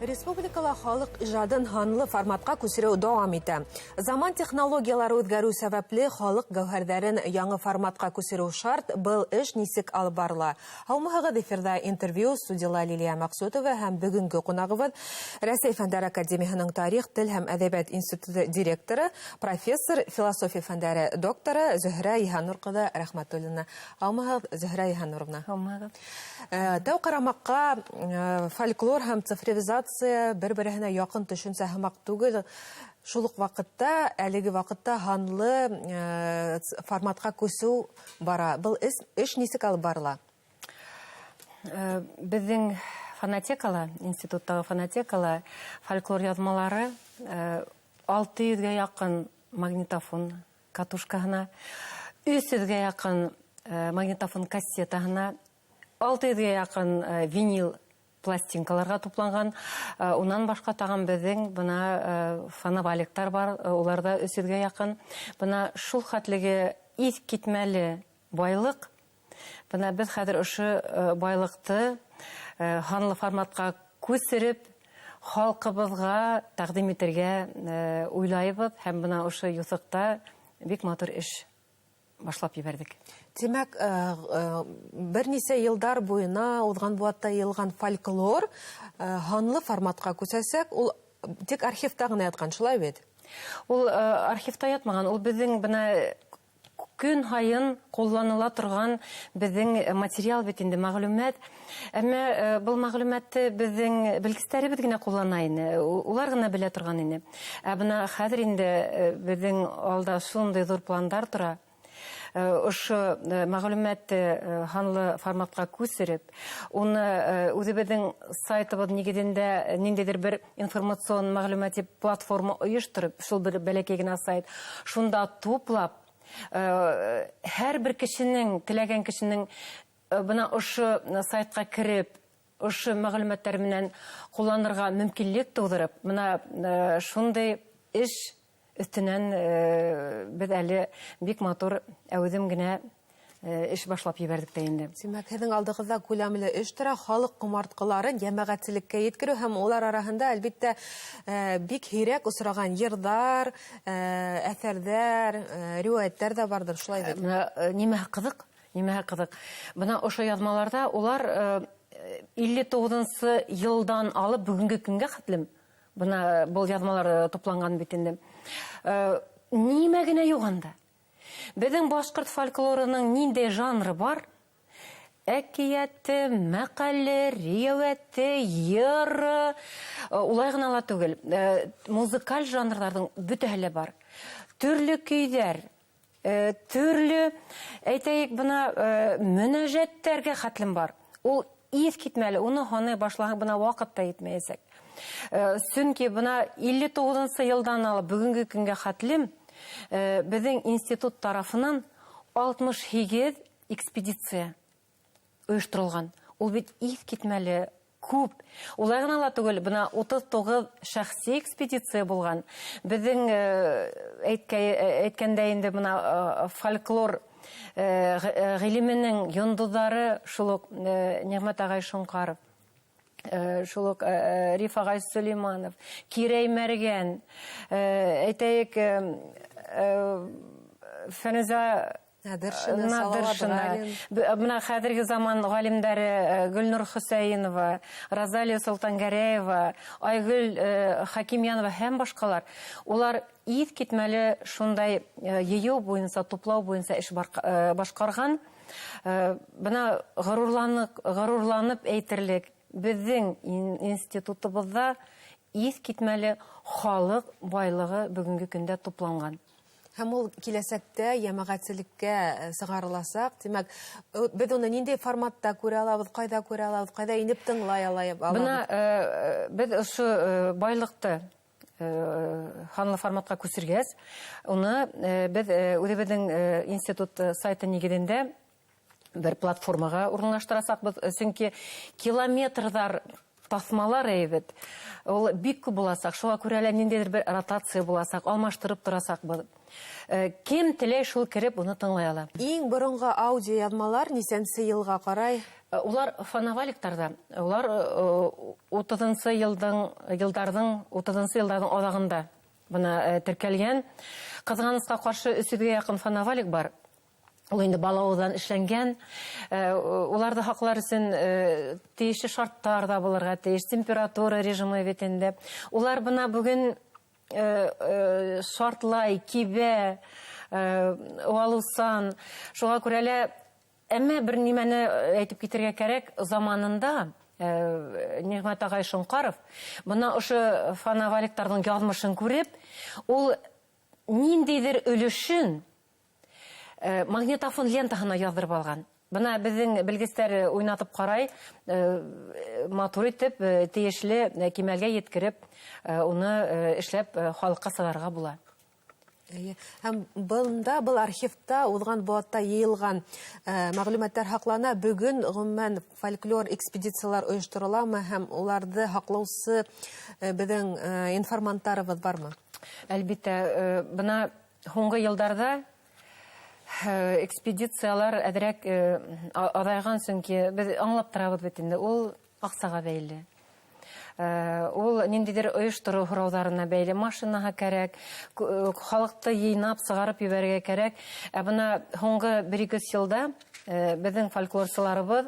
Республикала халыҡ ижадын һанлы форматҡа күсереү дауам итә. Заман технологиялары үҙгәреү сәбәпле халыҡ гәүһәрҙәрен яңы форматҡа күсереү шарт. Был эш нисек алып барыла? Һаумыһығыҙ, эфирҙа интервью, студияла Лилиә Мәҡсүтова һәм бөгөнгө ҡунағыбыҙ Рәсәй Фәндәр Академияһының тарих, тел һәм әҙәбиәт институты директоры, профессор, философия фәндәре докторы Зөһрә Йыһаннур ҡыҙы Рәхмәтуллина. Һаумыһығыҙ, Зөһрә Йыһаннуровна. Һаумыһығыҙ. Тәү ҡарамаҡҡа фольклор һәм цифровизация бер-береһенә яҡын төшөнсә һымаҡ түгел. Шул уҡ ваҡытта әлеге ваҡытта һанлы форматҡа күсеү бара. Был эш нисек алып барыла? Беҙҙең фонотекала, институттағы фонотекала фольклор яҙмалары 600-гә яҡын магнитофон катушкаһына, 300-гә яҡын магнитофон кассетаһына, 600-гә яҡын винил пластинкаларға тупланған. Унан башҡа тағын беҙҙең бына фоноваликтар бар, уларҙа 300-гә яҡын. Бына шул хәтлеге иҫ китмәле байлыҡ. Бына беҙ хәҙер ошо байлыҡты һанлы форматҡа күсереп, халҡыбыҙға тәҡдим итергә уйлайбыҙ һәм бына ошо юҫыҡта бик матур эш башлап ебәрҙек. Тимәк, бер нисә йылдар буйына уҙған быуатта йыйылған фольклор һанлы форматҡа күсәсәк, ул тик архивта ғына ятҡан, шулай бит? Ул архивта ятмаған, ул беҙҙең бына көн һайын ҡулланыла торған беҙҙең материал бит инде, мәғлүмәт. Әммә был мәғлүмәтте беҙҙең белгестәребеҙ генә ҡуллана ине, улар ғына белә торған ине. Ә бына хәҙер инде беҙҙең алда шундай ҙур пландар тора. Ошо мәғлүмәтте һанлы форматҡа күсереп, уны үҙебеҙҙең сайтыбыҙ нигеҙендә ниндәйҙер бер информацион мәғлүмәти платформа ойоштороп, шул бер бәләкәй генә сайт, шунда туплап, һәр бер кешенең, теләгән кешенең бына ошо сайтҡа кереп, ошо мәғлүмәттәр менән ҡулланырға мөмкинлек тыуҙырып, бына шундай эш өҫтөнән беҙ әле бик матур әүҙем генә эш башлап ебәрҙек тә инде. Тимәк, һеҙҙең алдығыҙҙа күләмле эш тора, халыҡ ҡомартҡыларын йәмәғәтселеккә еткереү һәм улар араһында, әлбиттә, бик һирәк осраған йырҙар, әҫәрҙәр, риүәйәттәр ҙә барҙыр, шулай бит? Бына нимәһе ҡыҙыҡ? Нимәһе ҡыҙыҡ? Бына ошо яҙмаларҙа улар 59-нсы йылдан алып бөгөнгө көнгә хәтлем бына был яҙмалар тупланған бит инде. Нимә генә юҡ анда? Беҙҙең башҡорт фольклорының ниндәй жанры бар? Әкиәте, мәҡәле, риүәте, йыры, улай ғына ла түгел. Музыкаль жанрҙарҙың бөтәһе лә бар. Төрлө көйҙәр, төрлө, әйтәйек, бына мөнәжәттәргә хәтлем бар. Ул иҫ китмәле, уны һанай башлаһаң, бына ваҡыт та етмәйәсәк. Сөнки бына 59-нсы йылдан алып бөгөнгө көнгә хәтлем беҙҙең институт тарафынан 68 экспедиция ойошторолған. Ул бит иҫ китмәле күп. Улай ғына ла түгел, бына 39 шәхси экспедиция булған. Беҙҙең әйткәндә инде бына фольклор ғилеменең йондоҙҙары шул уҡ Ниғмәт ағай Шоңҡаров, шул уҡ Риф ағай Сөләйманов, Кирәй Мәргән, әйтәйек, Фәнүзә Нәҙершина, Салауат Ғалин. Бына хәҙерге заман ғалимдәре Гөлнур Хөсәйенова, Розалия Солтангәрәева, Айгөл Хакимьянова һәм башҡалар. Улар иҫ китмәле шундай йыйыу буйынса, туплау буйынса эш башҡарған. Бына ғорурланып әйтерлек, беҙҙең институтыбыҙҙа иҫ китмәле халыҡ байлығы бөгөнгө көндә тупланған. Һәм ул киләсәктә йәмәғәтселеккә сығарыласаҡ. Тимәк, беҙ уны ниндәй форматта күрә алабыҙ, ҡайҙа күрә алабыҙ, ҡайҙа инеп тыңлай алабыҙ? Бына беҙ ошо байлыҡты һанлы форматҡа күсергәс, уны беҙ үҙебеҙҙең институт сайты нигеҙендә бер платформаға урынлаштырасаҡбыҙ, сөнки километрҙар таҫмалар әйбет. Ул бик күп буласаҡ. Шуға күрә лә ниндәйҙер бер ротация буласаҡ, алмаштырып торасаҡбыҙ. Кем теләй, шул кереп уны тыңлай ала. Иң боронғо аудио яҙмалар нисәнсе йылға ҡарай? Улар фоноваликтарҙа, улар 30-нсы йылдарҙың 30-нсы йылдарҙың аҙағында бына теркәлгән. Ҡыҙғанысҡа ҡаршы 300-гә яҡын фоновалик бар. Ул инде балауыҙҙан эшләнгән. Уларҙы һаҡлар өсөн тейешле шарттар ҙа булырға тейеш, температура режимы бит инде. Улар бына бөгөн шартлай, кибә, уалыусан. Шуға күрә лә, әммә бер нимәне әйтеп китергә кәрәк, заманында Ниғмәт ағай Шоңҡаров бына ошо фоноваликтарҙың яҙмышын күреп, ул ниндәйҙер өлөшөн магнитофон лентаһына яҙҙырып алған. Бына беҙҙең белгестәр уйнатып ҡарай, матур итеп, тейешле кимәлгә еткереп, уны эшләп халыҡҡа сығарырға була. Һәм бында был архивта уҙған быуатта йыйылған мәғлүмәттәр һаҡлана. Бөгөн ғөмүмән фольклор экспедициялар ойоштороламы һәм уларҙы һаҡлаусы беҙҙең информанттарыбыҙ бармы? Әлбиттә, бына һуңғы йылдарҙа экспедициялар әҙерәк аҙайған, сөнки беҙ аңлап торабыҙ бит инде, ул аҡсаға бәйле. Ул ниндәйҙер ойоштороу һорауҙарына бәйле, машинаһы кәрәк, халыҡты йыйнап сығарып ебәрергә кәрәк. Ә бына һуңғы бер-ике йылда беҙҙең фольклорсыларыбыҙ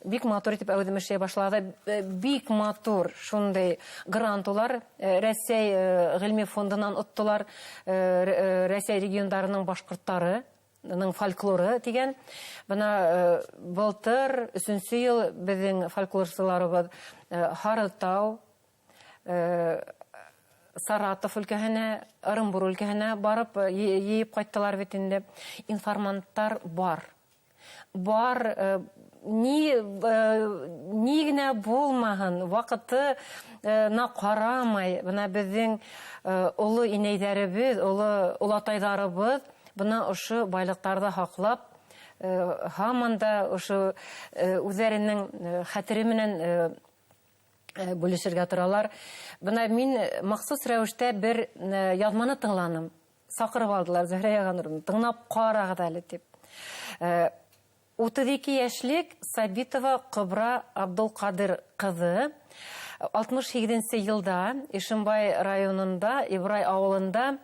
бик матур итеп әүҙем эшләй башланы. Бик матур шундай грант улар Рәсәй ғилми фондынан оттолар, Рәсәй региондарының башҡорттары фольклоры тигән. Бына былтыр өсөнсө йыл беҙҙең фольклорсыларыбыҙ Һарытау, Саратов өлкәһенә, Ырымбур өлкәһенә барып йыйып ҡайттылар бит инде. Информанттар бар. Бар, ни генә булмаһын, ваҡытына ҡарамай, бына беҙҙең оло инәйҙәребеҙ, оло олатайҙарыбыҙ бына ошо байлыҡтарҙы һаҡлап, һаман да ошо үҙҙәренең хәтере менән бүлешергә торалар. Бына мин махсус рәүештә бер яҙманы тыңланым. Саҡырып алдылар Зөһрә Яғануровна, тыңлап ҡарағыҙ әле тип. 32 йәшлек Сабитова Ҡобра Абдулҡадир ҡыҙы 68-нсе йылда Ишембай районында, Ибрай ауылында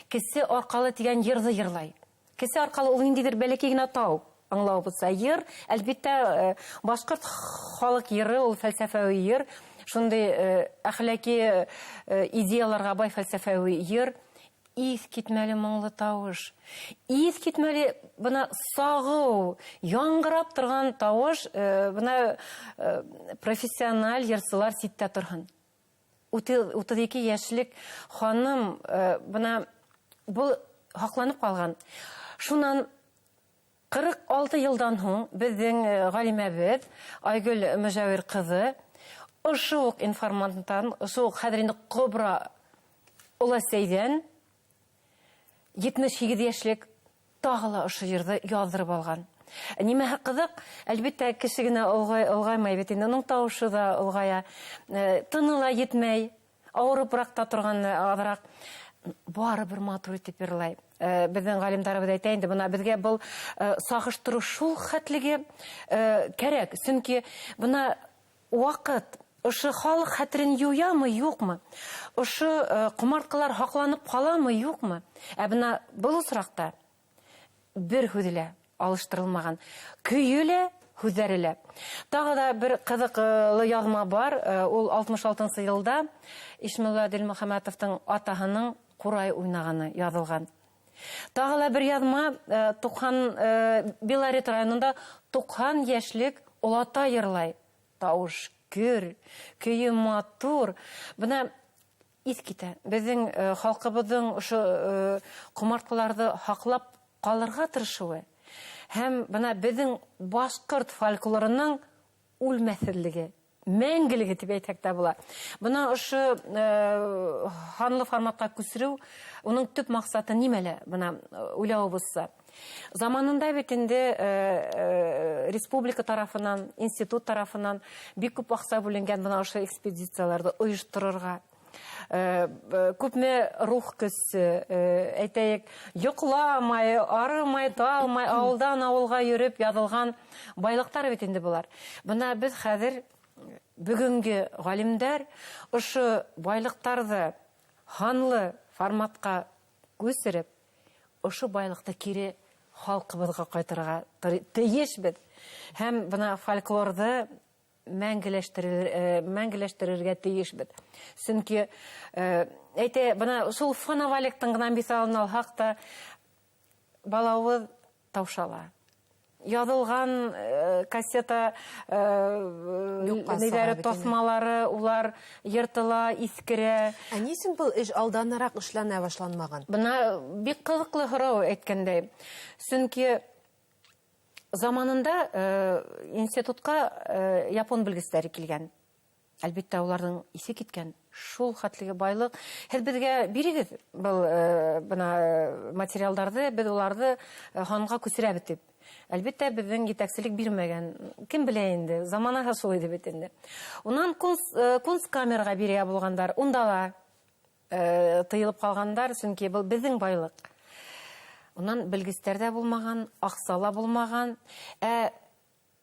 Кесе Арҡалы тигән йырҙы йырлай. Кесе Арҡалы ул ниндәйҙер бәләкәй генә тау, аңлауыбыҙса. Йыр, әлбиттә, башҡорт халыҡ йыры, ул фәлсәфәүи йыр, шундай әхлаки идеяларға бай фәлсәфәүи йыр. Иҫ китмәле моңло тауыш, иҫ китмәле бына сағыу, яңғырап торған тауыш, бына профессиональ йырсылар ситтә торһон. 32 йәшлек ханым, бына был һаҡланып ҡалған. Шунан 46 йылдан һуң беҙҙең ғалимәбеҙ Айгөл Мөжәүир ҡыҙы ошо уҡ информанттан, ошо уҡ хәҙер инде Ҡобра оләсәйҙән 78 йәшлек тағы ла ошо йырҙы яҙҙырып алған. Нимәһе ҡыҙыҡ, әлбиттә, кеше генә олғаймай бит инде, уның тауышы ла олғая, тыны ла етмәй, ауырыбыраҡ та торған аҙыраҡ, барыбер матур итеп йырлай. Беҙҙең ғалимдарыбыҙ әйтә инде, бына беҙгә был сағыштырыу шул хәтлеге кәрәк, сөнки бына ваҡыт ошо халыҡ хәтерен юямы, юҡмы? Ошо ҡомартҡылар һаҡланып ҡаламы, юҡмы? Ә бына был осраҡта бер һүҙе лә алыштырылмаған. Көйө лә, һүҙҙәре лә. Тағы ла бер ҡыҙыҡлы яҙма бар. Ул 66-нсы йылда Ишмулла Дилмөхәмәтовтың атаһының ҡурай уйнағаны яҙылған. Тағы ла бер яҙма, Белорет районында 90 йәшлек олата йырлай. Тауыш көр, көйө матур. Бына иҫ китә. Беҙҙең халҡыбыҙҙың ошо ҡомартҡыларҙы һаҡлап ҡалырға тырышыуы һәм бына беҙҙең башҡорт фольклорының үлмәҫлеге, мәңгелеге тип әйтһәк тә була. Бына ошо һанлы форматҡа күсереү, уның төп маҡсаты нимәлә, бына уйлауыбыҙса. Заманында бит инде республика тарафынан, институт тарафынан бик күп аҡса бүленгән бына ошо экспедицияларҙы ойошторорға. Күпме рух көсө, әйтәйек, йоҡламай, арымай, талмай, ауылдан ауылға йөрөп яҙылған байлыҡтар бит инде былар. Бына беҙ хәҙер бөгөнгө ғалимдәр ошо байлыҡтарҙы һанлы форматҡа күсереп, ошо байлыҡты кире халҡыбыҙға ҡайтырға тейешбеҙ. Һәм бына фольклорҙы мәңгеләштерергә тейешбеҙ. Сөнки әйтә, бына шул фоноваликтың ғына миҫалын алһаҡ та, балауыҙ таушала. Яҙылған кассета ниҙәре, таҫмалары, улар йыртыла, иҫкерә. Ә ни өсөн был эш алданыраҡ эшләнә башланмаған? Бына бик ҡыҙыҡлы һорау әйткәндәй. Сөнки заманында институтҡа япон белгестәре килгән. Әлбиттә, уларҙың иҫе киткән. Шул хәтлеге байлыҡ. Һеҙ беҙгә бирегеҙ был бына материалдарҙы, беҙ уларҙы һанға күсерәбеҙ тип. Әлбиттә, беҙҙең етәкселек бирмәгән. Кем белә инде, заманаһы шул ине бит инде. Унан кунсткамераға бирә булғандар, унда ла тыйылып ҡалғандар, сөнки был беҙҙең байлыҡ. Унан белгестәр ҙә булмаған, аҡса ла булмаған.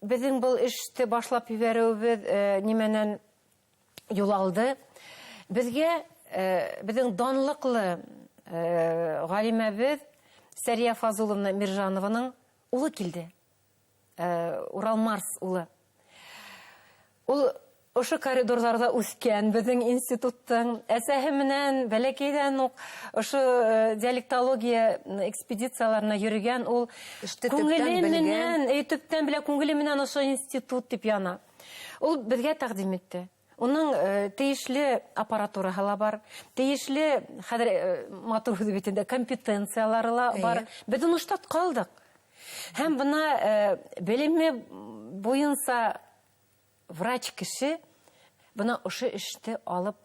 Беҙҙең был эште башлап ебәреүебеҙ нимәнән юл алды? Беҙгә беҙҙең данлыҡлы ғалимәбеҙ Сәрия Фазуловна Миржанованың улы килде. Урал Марс улы. Ул ошо коридорҙарҙа үҫкән беҙҙең институттың әсәһе менән бәләкәйҙән үк ошо диалектология экспедицияларына йөрөгән. Ул күңеле менән, төптән белә, күңеле менән ошо институт тип яна. Ул беҙгә тәҡдим итте. Уның тейешле аппаратураһы ла бар, тейешле, хәҙер матур һүҙ бит инде, компетенциялары ла бар. Беҙ уны штатҡа алдыҡ. Һәм бына белеме буйынса врач кеше бына ошо эште алып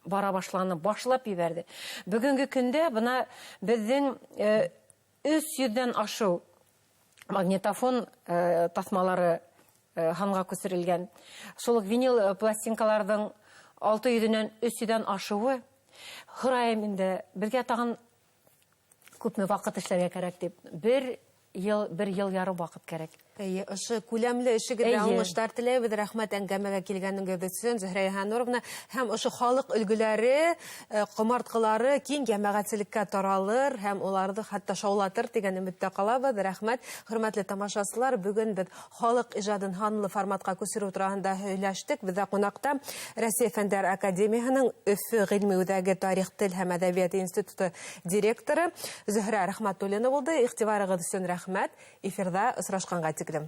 бара башланы, башлап ебәрҙе. Бөгөнгө көндә бына беҙҙең 300-дән ашыу магнитофон таҫмалары һанға күсерелгән. Шул уҡ винил пластинкаларҙың 600-дән 300-дән ашыуы. Һорайым инде, беҙгә тағын күпме ваҡыт эшләргә кәрәк тип. Бер йыл, бер йыл ярым ваҡыт кәрәк. Эйе, ошо күләмле эшегеҙҙә уңыштар теләйбеҙ. Рәхмәт әңгәмәгә килгәнегеҙ өсөн, Зөһрә Йыһаннуровна. Һәм ошо халыҡ өлгөләре, ҡомартҡылары киң йәмәғәтселеккә таралыр һәм уларҙы хатта шаулатыр тигән өмөттә ҡалабыҙ. Рәхмәт, хөрмәтле тамашасылар, бөгөн беҙ халыҡ ижадын һанлы форматҡа күсереү тураһында һөйләштек. Беҙҙә ҡунаҡта Рәсәй Фәндәр Академияһының Өфө ғилми үҙәге тарих, тел һәм әҙәбиәт институты директоры Зөһрә Рәхмәтуллина булды. Иғтибарығыҙ өсөн рәхмәт. Эфирҙа осрашҡанға тиклем.